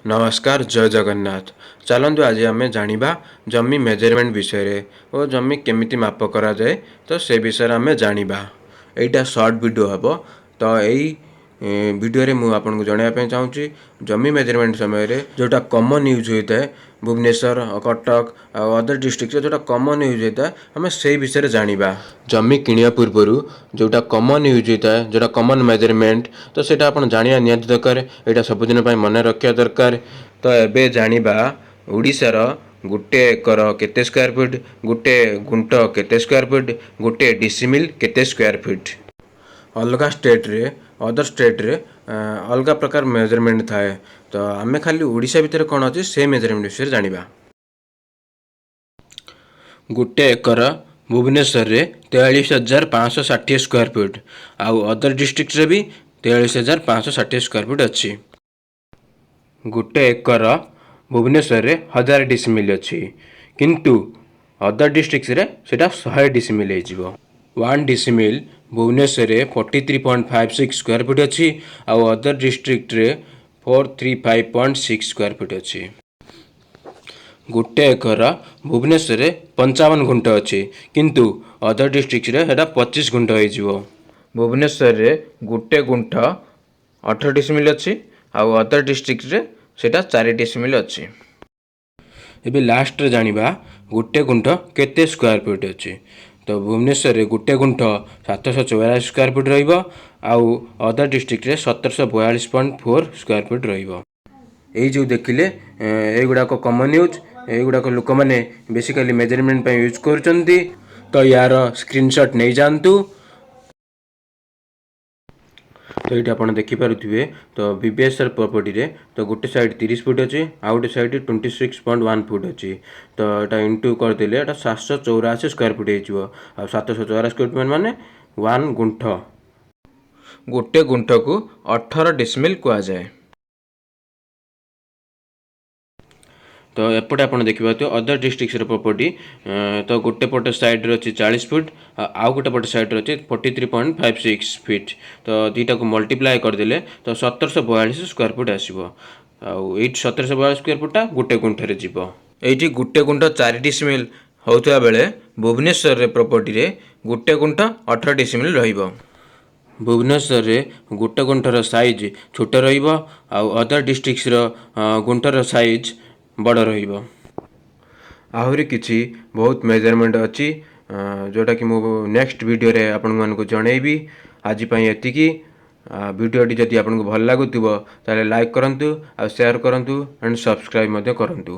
ନମସ୍କାର, ଜୟ ଜଗନ୍ନାଥ। ଚାଲନ୍ତୁ, ଆଜି ଆମେ ଜାଣିବା ଜମି ମେଜରମେଣ୍ଟ ବିଷୟରେ ଓ ଜମି କେମିତି ମାପ କରାଯାଏ। ତ ସେ ବିଷୟରେ ଆମେ ଜାଣିବା। ଏଇଟା ସର୍ଟ ଭିଡ଼ିଓ ହେବ। ତ ଏଇ ଭିଡ଼ିଓରେ ମୁଁ ଆପଣଙ୍କୁ ଜଣାଇବା ପାଇଁ ଚାହୁଁଛି, ଜମି ମେଜରମେଣ୍ଟ ସମୟରେ ଯେଉଁଟା କମନ୍ ୟୁଜ୍ ହୋଇଥାଏ, ଭୁବନେଶ୍ୱର, କଟକ ଆଉ ଅଦର ଡିଷ୍ଟ୍ରିକ୍ଟରେ ଯେଉଁଟା କମନ୍ ୟୁଜ୍ ହୋଇଥାଏ, ଆମେ ସେଇ ବିଷୟରେ ଜାଣିବା। ଜମି କିଣିବା ପୂର୍ବରୁ ଯେଉଁଟା କମନ୍ ୟୁଜ୍ ହୋଇଥାଏ, ଯେଉଁଟା କମନ୍ ମେଜରମେଣ୍ଟ, ତ ସେଇଟା ଆପଣ ଜାଣିବା ନିହାତି ଦରକାର। ଏଇଟା ସବୁଦିନ ପାଇଁ ମନେ ରଖିବା ଦରକାର। ତ ଏବେ ଜାଣିବା, ଓଡ଼ିଶାର ଗୋଟେ ଏକର କେତେ ସ୍କୋୟାର ଫିଟ୍, ଗୋଟେ ଗୁଣ୍ଠ କେତେ ସ୍କୋୟାର ଫିଟ୍, ଗୋଟେ ଡିସିମିଲ୍ କେତେ ସ୍କୋୟାର ଫିଟ୍। ଅଲଗା ଷ୍ଟେଟ୍ରେ, ଅଦର ଷ୍ଟେଟ୍ରେ ଅଲଗା ପ୍ରକାର ମେଜରମେଣ୍ଟ ଥାଏ। ତ ଆମେ ଖାଲି ଓଡ଼ିଶା ଭିତରେ କ'ଣ ଅଛି, ସେ ମେଜରମେଣ୍ଟ ବିଷୟରେ ଜାଣିବା। ଗୋଟେ ଏକର ଭୁବନେଶ୍ୱରରେ 43,560 ସ୍କୋୟାର ଫିଟ୍ ଆଉ ଅଦର ଡିଷ୍ଟ୍ରିକ୍ଟରେ ବି 43,560 ସ୍କୋୟାର ଫିଟ୍ ଅଛି। ଗୋଟେ ଏକର ଭୁବନେଶ୍ୱରରେ 1000 ଡିସିମିଲ୍ ଅଛି, କିନ୍ତୁ ଅଦର ଡିଷ୍ଟ୍ରିକ୍ଟରେ ସେଇଟା 100 ଡିସିମିଲ୍ ହେଇଯିବ। 1 ଡିସିମିଲ୍ ଭୁବନେଶ୍ୱରରେ 43.56 square feet ଅଛି ଆଉ ଅଦର ଡିଷ୍ଟ୍ରିକ୍ଟରେ 435.6 square feet ଅଛି। ଗୋଟେ ଏକର ଭୁବନେଶ୍ୱରରେ 55 ଗୁଣ୍ଠ ଅଛି, କିନ୍ତୁ ଅଦର ଡିଷ୍ଟ୍ରିକ୍ଟରେ ସେଇଟା 25 ଗୁଣ୍ଠ ହେଇଯିବ। ଭୁବନେଶ୍ୱରରେ ଗୋଟେ ଗୁଣ୍ଠ 18 ଡିସିମିଲ୍ ଅଛି ଆଉ ଅଦର ଡିଷ୍ଟ୍ରିକ୍ଟରେ ସେଇଟା 4 ଡିସିମିଲ୍ ଅଛି। ଏବେ ଲାଷ୍ଟରେ ଜାଣିବା, ଗୋଟେ ଗୁଣ୍ଠ କେତେ ସ୍କୋୟାର ଫିଟ୍ ଅଛି। ତ ଭୁବନେଶ୍ୱରରେ ଗୋଟେ ଗୁଣ୍ଠ 784 ସ୍କୋୟାର ଫିଟ୍ ରହିବ ଆଉ ଅଦର ଡିଷ୍ଟ୍ରିକ୍ଟରେ 1742.4 ସ୍କୋୟାର ଫିଟ୍ ରହିବ। ଏଇ ଯେଉଁ ଦେଖିଲେ, ଏଇଗୁଡ଼ାକ କମନ୍ ୟୁଜ୍। ଏଇଗୁଡ଼ାକ ଲୋକମାନେ ବେସିକାଲି ମେଜରମେଣ୍ଟ ପାଇଁ ୟୁଜ୍ କରୁଛନ୍ତି। ତ ୟାର ସ୍କ୍ରିନସଟ୍ ନେଇଯାଆନ୍ତୁ। ତ ଏଇଠି ଆପଣ ଦେଖିପାରୁଥିବେ, ତ ବିବିଏସ୍ଆର୍ ପ୍ରପର୍ଟିରେ ତ ଗୋଟେ ସାଇଡ଼୍ 30 ଫୁଟ ଅଛି ଆଉ ଗୋଟେ ସାଇଡ଼୍ 26.1 ଫୁଟ ଅଛି। ତ ଏଇଟା ଇଣ୍ଟୁ କରିଦେଲେ ଏଇଟା 784 ସ୍କୋୟାର ଫୁଟ ହେଇଯିବ। ଆଉ 784 ସ୍କୋୟାର ଫୁଟ ମାନେ 1 ଗୁଣ୍ଠ। ଗୋଟେ ଗୁଣ୍ଠକୁ 18 ଡିସମିଲ୍ କୁହାଯାଏ। ତ ଏପଟେ ଆପଣ ଦେଖିପାରୁଥିବେ ଅଦର ଡିଷ୍ଟ୍ରିକ୍ଟର ପ୍ରପର୍ଟି। ତ ଗୋଟେ ପଟ ସାଇଡ଼୍ରେ ଅଛି 40 ଫୁଟ, ଆଉ ଗୋଟେ ପଟ ସାଇଡ଼୍ରେ ଅଛି 43.56 feet। ତ ଦୁଇଟାକୁ ମଲ୍ଟିପ୍ଲାଏ କରିଦେଲେ ତ 1742 ସ୍କୋୟାର ଫୁଟ ଆସିବ। ଆଉ ଏଇଠି 1742 ସ୍କୋୟାର ଫୁଟଟା ଗୋଟେ ଗୁଣ୍ଠରେ ଯିବ। ଏଇଠି ଗୋଟେ ଗୁଣ୍ଠ 4 ଡିସମିଲ୍ ହେଉଥିବା ବେଳେ ଭୁବନେଶ୍ୱରରେ ପ୍ରପର୍ଟିରେ ଗୋଟେ ଗୁଣ୍ଠ 18 ଡିସମିଲ୍ ରହିବ। ଭୁବନେଶ୍ୱରରେ ଗୋଟେ ଗୁଣ୍ଠର ସାଇଜ୍ ଛୋଟ ରହିବ ଆଉ ଅଦର ଡିଷ୍ଟ୍ରିକ୍ଟର ଗୁଣ୍ଠର ସାଇଜ୍ ବଡ଼ ରହିବ। ଆହୁରି କିଛି ବହୁତ ମେଜରମେଣ୍ଟ ଅଛି, ଯେଉଁଟାକି ମୁଁ ନେକ୍ସଟ ଭିଡ଼ିଓରେ ଆପଣମାନଙ୍କୁ ଜଣେଇବି। ଆଜି ପାଇଁ ଏତିକି। ଭିଡ଼ିଓଟି ଯଦି ଆପଣଙ୍କୁ ଭଲ ଲାଗୁଥିବ, ତାହେଲେ ଲାଇକ୍ କରନ୍ତୁ ଆଉ ସେୟାର କରନ୍ତୁ ଆଣ୍ଡ ସବସ୍କ୍ରାଇବ୍ ମଧ୍ୟ କରନ୍ତୁ।